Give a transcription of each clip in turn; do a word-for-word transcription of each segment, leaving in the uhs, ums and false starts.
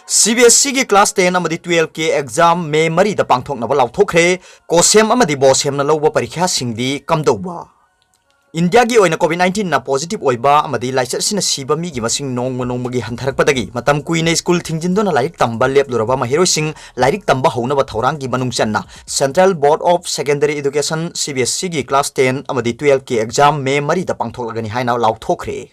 C B ꯑꯦꯁ ꯏꯒꯤ class ten ꯑꯃꯗꯤ twelve ꯀꯤ exam ꯃꯦ ꯃꯔꯤꯗ ꯄꯥꯡꯊꯣꯛꯅꯕ ꯂꯥꯎꯊꯣꯛꯈ꯭ꯔꯦ꯫ ꯀꯣꯁꯦꯝ ꯑꯃꯗꯤ ꯕꯣꯁꯦꯝꯅ ꯂꯧꯕ ꯄꯔꯤꯈ꯭ꯌꯥꯁꯤꯡꯗꯤ ꯀꯝꯗꯧꯕ? ꯏꯟꯗꯤꯌꯥꯒꯤ ꯑꯣꯏꯅ COVID nineteenꯅ positive ꯑꯣꯏꯕ ꯑꯃꯗꯤ ꯂꯥꯏꯆꯠ ꯑꯁꯤꯅ ꯁꯤꯕ ꯃꯤꯒꯤ ꯃꯁꯤꯡ ꯅꯣꯡꯃ ꯅꯣꯡꯃꯒꯤ ꯍꯟꯊꯔꯛꯄꯗꯒꯤ ꯃꯇꯝ ꯀꯨꯏꯅ ꯁ꯭ꯀꯨꯜ ꯊꯤꯡꯖꯤꯟꯗꯨꯅ ꯂꯥꯏꯔꯤꯛ ꯇꯝꯕ ꯂꯦꯞꯂꯨꯔꯕ ꯃꯍꯩꯔꯣꯏꯁꯤꯡ ꯂꯥꯏꯔꯤꯛ ꯇꯝꯕ ꯍꯧꯅꯕ ꯊꯧꯔꯥꯡꯒꯤ ꯃꯅꯨꯡ ꯆꯟꯅ Central Board of Secondary Education, C B S E ꯒꯤ class ten ꯑꯃꯗꯤ twelve ꯀꯤ exam ꯃꯦ ꯃꯔꯤꯗ ꯄꯥꯡꯊꯣꯛꯂꯒꯅꯤ ꯍꯥꯏꯅ ꯂꯥꯎꯊꯣꯛꯈ꯭ꯔꯦ꯫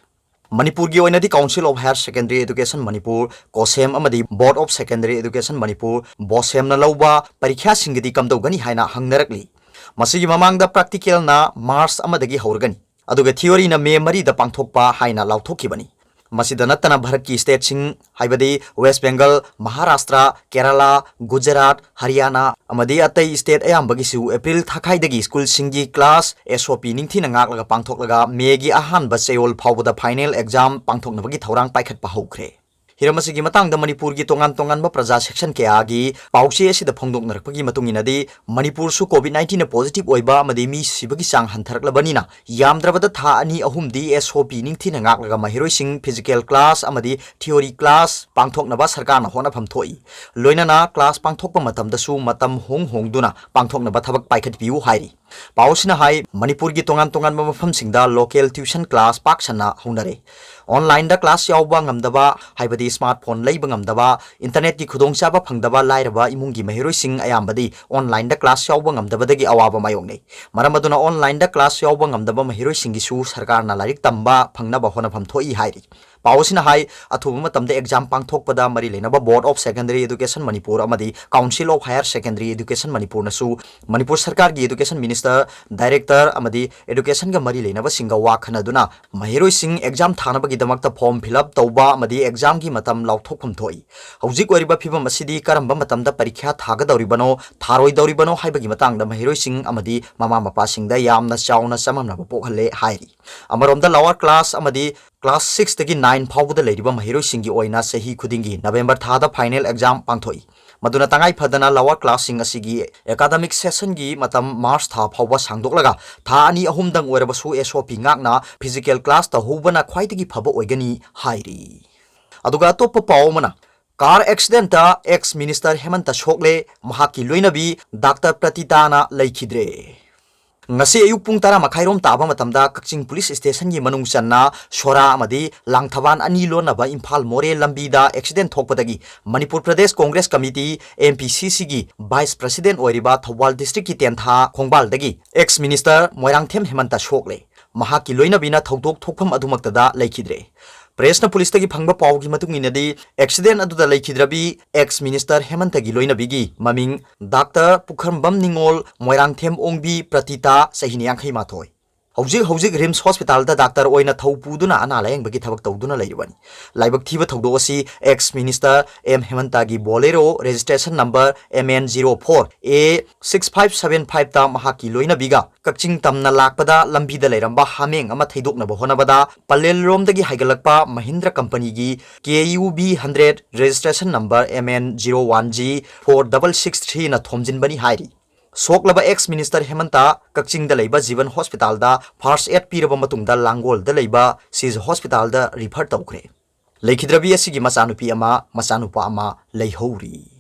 ꯃꯅꯤꯄꯨꯔꯒꯤ ꯑꯣꯏꯅꯗꯤ Council of Higher Secondary Education Manipur, ꯀꯣꯁꯦꯝ ꯑꯃꯗꯤ Board of Secondary Education Manipur, ꯕꯣꯁꯦꯝꯅ ꯂꯧꯕ ꯄꯔꯤꯈ꯭ꯌꯥꯁꯤꯡꯒꯤꯗꯤ ꯀꯝꯗꯧꯒꯅꯤ ꯍꯥꯏꯅ ꯍꯪꯅꯔꯛꯂꯤ꯫ ꯃꯁꯤꯒꯤ ꯃꯃꯥꯡꯗ practicalꯅ March ꯑꯃꯗꯒꯤ ꯍꯧꯔꯒꯅꯤ, ꯑꯗꯨꯒ theoryꯅ ꯃꯦ ꯃꯔꯤꯗ ꯄꯥꯡꯊꯣꯛꯄ ꯍꯥꯏꯅ ꯂꯥꯎꯊꯣꯛꯈꯤꯕꯅꯤ꯫ ꯃꯁꯤꯗ ꯅꯠꯇꯅ ꯚꯥꯔꯠꯀꯤ stateꯁꯤꯡ, ꯍꯥꯏꯕꯗꯤ West Bengal, ꯃꯍꯥꯔꯥꯁꯇ꯭ꯔ, ꯀꯦꯔꯂꯥ, ꯒꯨꯖꯔꯥꯠ, ꯍꯔꯤꯌꯥꯅꯥ ꯑꯃꯗꯤ ꯑꯇꯩ state ꯑꯌꯥꯝꯕꯒꯤꯁꯨ April ꯊꯥꯈꯥꯏꯗꯒꯤ ꯁ꯭ꯀꯨꯜꯁꯤꯡꯒꯤ class S O P ꯅꯤꯡꯊꯤꯅ ꯉꯥꯛꯂꯒ ꯄꯥꯡꯊꯣꯛꯂꯒ ꯃꯦꯒꯤ ꯑꯍꯥꯟꯕ ꯆꯌꯣꯜ ꯐꯥꯎꯕꯗ final exam ꯄꯥꯡꯊꯣꯛꯅꯕꯒꯤ ꯊꯧꯔꯥꯡ ꯄꯥꯏꯈꯠꯄ ꯍꯧꯈ꯭ꯔꯦ꯫ ꯍꯤꯔꯝ ꯑꯁꯤꯒꯤ ꯃꯇꯥꯡꯗ ꯃꯅꯤꯄꯨꯔꯒꯤ ꯇꯣꯉꯥꯟ ꯇꯣꯉꯥꯟꯕ ꯄ꯭ꯔꯖꯥ section ꯀꯌꯥꯒꯤ ꯄꯥꯎꯆꯦ ꯑꯁꯤꯗ ꯐꯣꯡꯗꯣꯛꯅꯔꯛꯄꯒꯤ ꯃꯇꯨꯡ ꯏꯟꯅꯗꯤ, ꯃꯅꯤꯄꯨꯔꯁꯨ COVID nineteenꯅ positive ꯑꯣꯏꯕ ꯑꯃꯗꯤ ꯃꯤ ꯁꯤꯕꯒꯤ ꯆꯥꯡ ꯍꯟꯊꯔꯛꯂꯕꯅꯤꯅ, ꯌꯥꯝꯗ꯭ꯔꯕꯗ ꯊꯥ ꯑꯅꯤ ꯑꯍꯨꯝꯗꯤ S O P ꯅꯤꯡꯊꯤꯅ ꯉꯥꯛꯂꯒ ꯃꯍꯩꯔꯣꯏꯁꯤꯡ physical class ꯑꯃꯗꯤ theory class ꯄꯥꯡꯊꯣꯛꯅꯕ ꯁꯔꯀꯥꯔꯅ ꯍꯣꯠꯅꯐꯝ ꯊꯣꯛꯏ꯫ ꯂꯣꯏꯅꯅ class ꯄꯥꯡꯊꯣꯛꯄ ꯃꯇꯝꯗꯁꯨ ꯃꯇꯝ ꯍꯣꯡ ꯍꯣꯡꯗꯨꯅ ꯄꯥꯡꯊꯣꯛꯅꯕ ꯊꯕꯛ ꯄꯥꯏꯈꯠꯄꯤꯌꯨ ꯍꯥꯏꯔꯤ꯫ ꯄꯥꯎ ꯑꯁꯤꯅ ꯍꯥꯏ, ꯃꯅꯤꯄꯨꯔꯒꯤ ꯇꯣꯉꯥꯟ ꯇꯣꯉꯥꯟꯕ ꯃꯐꯝꯁꯤꯡꯗ local tuition class ꯄꯥꯛ ꯁꯟꯅ ꯍꯧꯅꯔꯦ꯫ Onlineꯗ class ꯌꯥꯎꯕ ꯉꯝꯗꯕ, ꯍꯥꯏꯕꯗꯤ smartphone ꯂꯩꯕ ꯉꯝꯗꯕ, internetꯀꯤ ꯈꯨꯗꯣꯡꯆꯥꯕ ꯐꯪꯗꯕ ꯂꯥꯏꯔꯕ ꯏꯃꯨꯡꯒꯤ ꯃꯍꯩꯔꯣꯏꯁꯤꯡ ꯑꯌꯥꯝꯕꯗꯤ onlineꯗ class ꯌꯥꯎꯕ ꯉꯝꯗꯕꯗꯒꯤ ꯑꯋꯥꯕ ꯃꯥꯌꯣꯛꯅꯩ꯫ ꯃꯔꯝ ꯑꯗꯨꯅ onlineꯗ class ꯌꯥꯎꯕ ꯉꯝꯗꯕ ꯃꯍꯩꯔꯣꯏꯁꯤꯡꯒꯤꯁꯨ ꯁꯔꯀꯥꯔꯅ ꯂꯥꯏꯔꯤꯛ ꯇꯝꯕ ꯐꯪꯅꯕ ꯍꯣꯠꯅꯐꯝ ꯊꯣꯛꯏ ꯍꯥꯏꯔꯤ꯫ ꯄꯥꯎ ꯑꯁꯤꯅ ꯍꯥꯏ, ꯑꯊꯨꯕ ꯃꯇꯝꯗ exam ꯄꯥꯡꯊꯣꯛꯄꯗ ꯃꯔꯤ ꯂꯩꯅꯕ Board of Secondary Education Manipur ꯑꯃꯗꯤ Council of Higher Secondary Education ꯃꯅꯤꯄꯨꯔꯅꯁꯨ Manipur ꯁꯔꯀꯥꯔꯒꯤ Education Minister, Director ꯑꯃꯗꯤ educationꯒ ꯃꯔꯤ ꯂꯩꯅꯕꯁꯤꯡꯒ ꯋꯥ ꯈꯟꯅꯗꯨꯅ ꯃꯍꯩꯔꯣꯏꯁꯤꯡ exam ꯊꯥꯅꯕꯒꯤꯗꯃꯛꯇ form fill up ꯇꯧꯕ ꯑꯃꯗꯤ examꯒꯤ ꯃꯇꯝ ꯂꯥꯎꯊꯣꯛꯐꯝ ꯊꯣꯛꯏ꯫ ꯍꯧꯖꯤꯛ ꯑꯣꯏꯔꯤꯕ ꯐꯤꯕꯝ ꯑꯁꯤꯗꯤ ꯀꯔꯝꯕ ꯃꯇꯝꯗ ꯄꯔꯤꯈ꯭ꯌꯥ ꯊꯥꯒꯗꯧꯔꯤꯕꯅꯣ, ꯊꯥꯔꯣꯏꯗꯧꯔꯤꯕꯅꯣ ꯍꯥꯏꯕꯒꯤ ꯃꯇꯥꯡꯗ ꯃꯍꯩꯔꯣꯏꯁꯤꯡ ꯑꯃꯗꯤ ꯃꯃꯥ ꯃꯄꯥꯁꯤꯡꯗ ꯌꯥꯝꯅ ꯆꯥꯎꯅ ꯆꯃꯝꯅꯕ ꯄꯣꯛꯍꯜꯂꯦ ꯍꯥꯏꯔꯤ꯫ ꯑꯃꯔꯣꯝꯗ lower class ꯑꯃꯗꯤ class sixꯇꯒꯤ nine ꯐꯥꯎꯕꯗ ꯂꯩꯔꯤꯕ ꯃꯍꯩꯔꯣꯏꯁꯤꯡꯒꯤ ꯑꯣꯏꯅ ꯆꯍꯤ ꯈꯨꯗꯤꯡꯒꯤ November ꯊꯥꯗ final exam ꯄꯥꯡꯊꯣꯛꯏ꯫ ꯃꯗꯨꯅ ꯇꯉꯥꯏ ꯐꯗꯅ lower classꯁꯤꯡ ꯑꯁꯤꯒꯤ academic sessionꯒꯤ ꯃꯇꯝ March ꯊꯥ ꯐꯥꯎꯕ ꯁꯥꯡꯗꯣꯛꯂꯒ ꯊꯥ ꯑꯅꯤ ꯑꯍꯨꯝꯗꯪ ꯑꯣꯏꯔꯕꯁꯨ S O P ꯉꯥꯛꯅ physical class ꯇꯧꯍꯧꯕꯅ ꯈ꯭ꯋꯥꯏꯗꯒꯤ ꯐꯕ ꯑꯣꯏꯒꯅꯤ ꯍꯥꯏꯔꯤ꯫ ꯑꯗꯨꯒ ꯑꯇꯣꯞꯄ ꯄꯥꯎ ꯑꯃꯅ, Car accidentꯇ ex minister ꯍꯦꯃꯟꯇ ꯁꯣꯛꯂꯦ, ꯃꯍꯥꯛꯀꯤ ꯂꯣꯏꯅꯕꯤ ꯗꯥꯛꯇꯔ ꯄ꯭ꯔꯇꯤꯇꯥꯅ ꯂꯩꯈꯤꯗ꯭ꯔꯦ꯫ ꯉꯁꯤ ꯑꯌꯨꯛ ꯄꯨꯡ ꯇꯔꯥ ꯃꯈꯥꯏꯔꯣꯝ ꯇꯥꯕ ꯃꯇꯝꯗ ꯀꯛꯆꯤꯡ ꯄꯨꯂꯤꯁ ꯁ꯭ꯇꯦꯁꯟꯒꯤ ꯃꯅꯨꯡ ꯆꯟꯅ ꯁꯣꯔꯥ ꯑꯃꯗꯤ ꯂꯥꯡꯊꯕꯥꯟ ꯑꯅꯤ ꯂꯣꯟꯅꯕ ꯏꯝꯐꯥꯜ ꯃꯣꯔꯦ ꯂꯝꯕꯤꯗ ꯑꯦꯛꯁꯤꯗꯦꯟ ꯊꯣꯛꯄꯗꯒꯤ ꯃꯅꯤꯄꯨꯔ ꯄ꯭ꯔꯗꯦꯁ ꯀꯣꯡꯒ꯭ꯔꯦꯁ ꯀꯃꯤꯇꯤ, MPCCꯒꯤ vice president ꯑꯣꯏꯔꯤꯕ ꯊꯧꯕꯥꯜ districtꯀꯤ ꯇꯦꯟꯊꯥ ꯈꯣꯡꯕꯥꯜꯗꯒꯤ ex minister ꯃꯣꯏꯔꯥꯡꯊꯦꯝ ꯍꯦꯃꯟꯇ ꯁꯣꯛꯂꯦ꯫ ꯃꯍꯥꯛꯀꯤ ꯂꯣꯏꯅꯕꯤꯅ ꯊꯧꯗꯣꯛ ꯊꯣꯛꯐꯝ ꯑꯗꯨꯃꯛꯇꯗ ꯂꯩꯈꯤꯗ꯭ꯔꯦ꯫ ꯄ꯭ꯔꯦꯁꯅ ꯄꯨꯂꯤꯁꯇꯒꯤ ꯐꯪꯕ ꯄꯥꯎꯒꯤ ꯃꯇꯨꯡ ꯏꯟꯅꯗꯤ, ꯑꯦꯛꯁꯤꯗꯦꯟ ꯑꯗꯨꯗ ꯂꯩꯈꯤꯗ꯭ꯔꯕꯤ ex minister ꯍꯦꯃꯟꯇꯒꯤ ꯂꯣꯏꯅꯕꯤꯒꯤ ꯃꯃꯤꯡ ꯗꯥꯛꯇꯔ ꯄꯨꯈ꯭ꯔꯝꯕꯝ ꯅꯤꯉꯣꯜ, ꯃꯣꯏꯔꯥꯡꯊꯦꯝ ꯑꯣꯡꯕꯤ ꯄ꯭ꯔꯇꯤꯇꯥ, ꯆꯍꯤ ꯅꯤꯌꯥꯡꯈꯩ ꯃꯥꯊꯣꯏ꯫ ꯍꯧꯖꯤꯛ ꯍꯧꯖꯤꯛ ꯔꯤꯝꯁ ꯍꯣꯁꯄꯤꯇꯥꯜꯗ ꯗꯥꯛꯇꯔ ꯑꯣꯏꯅ ꯊꯧ ꯄꯨꯗꯨꯅ ꯑꯅꯥ ꯂꯥꯌꯦꯡꯕꯒꯤ ꯊꯕꯛ ꯇꯧꯗꯨꯅ ꯂꯩꯔꯤꯕꯅꯤ꯫ ꯂꯥꯏꯕꯛ ꯊꯤꯕ ꯊꯧꯗꯣꯛ ꯑꯁꯤ ex minister ꯑꯦꯝ ꯍꯦꯃꯟꯇꯒꯤ Bolero registration number MN zero four A six five seven fiveꯇ ꯃꯍꯥꯛꯀꯤ ꯂꯣꯏꯅꯕꯤꯒ ꯀꯛꯆꯤꯡ ꯇꯝꯅ ꯂꯥꯛꯄꯗ ꯂꯝꯕꯤꯗ ꯂꯩꯔꯝꯕ ꯍꯥꯃꯦꯡ ꯑꯃ ꯊꯩꯗꯣꯛꯅꯕ ꯍꯣꯠꯅꯕꯗ ꯄꯂꯦꯜꯔꯣꯝꯗꯒꯤ ꯍꯥꯏꯒꯠꯂꯛꯄ ꯃꯍꯤꯟꯗ꯭ꯔ ꯀꯝꯄꯅꯤꯒꯤ KUB hundred registration number MN zero one G four double six threeꯅ ꯊꯣꯝꯖꯤꯟꯕꯅꯤ ꯍꯥꯏꯔꯤ꯫ ꯁꯣꯛꯂꯕ ex minister ꯍꯦꯃꯟꯇ ꯀꯛꯆꯤꯡꯗ ꯂꯩꯕ ꯖꯤꯕꯟ ꯍꯣꯁꯄꯤꯇꯥꯜꯗ first aid ꯄꯤꯔꯕ ꯃꯇꯨꯡꯗ ꯂꯥꯡꯒꯣꯜꯗ ꯂꯩꯕ ꯁꯤꯖ ꯍꯣꯁꯄꯤꯇꯥꯜꯗ refer ꯇꯧꯈ꯭ꯔꯦ꯫ ꯂꯩꯈꯤꯗ꯭ꯔꯕꯤ ꯑꯁꯤꯒꯤ ꯃꯆꯥꯅꯨꯄꯤ ꯑꯃ, ꯃꯆꯥꯅꯨꯄꯥ ꯑꯃ ꯂꯩꯍꯧꯔꯤ꯫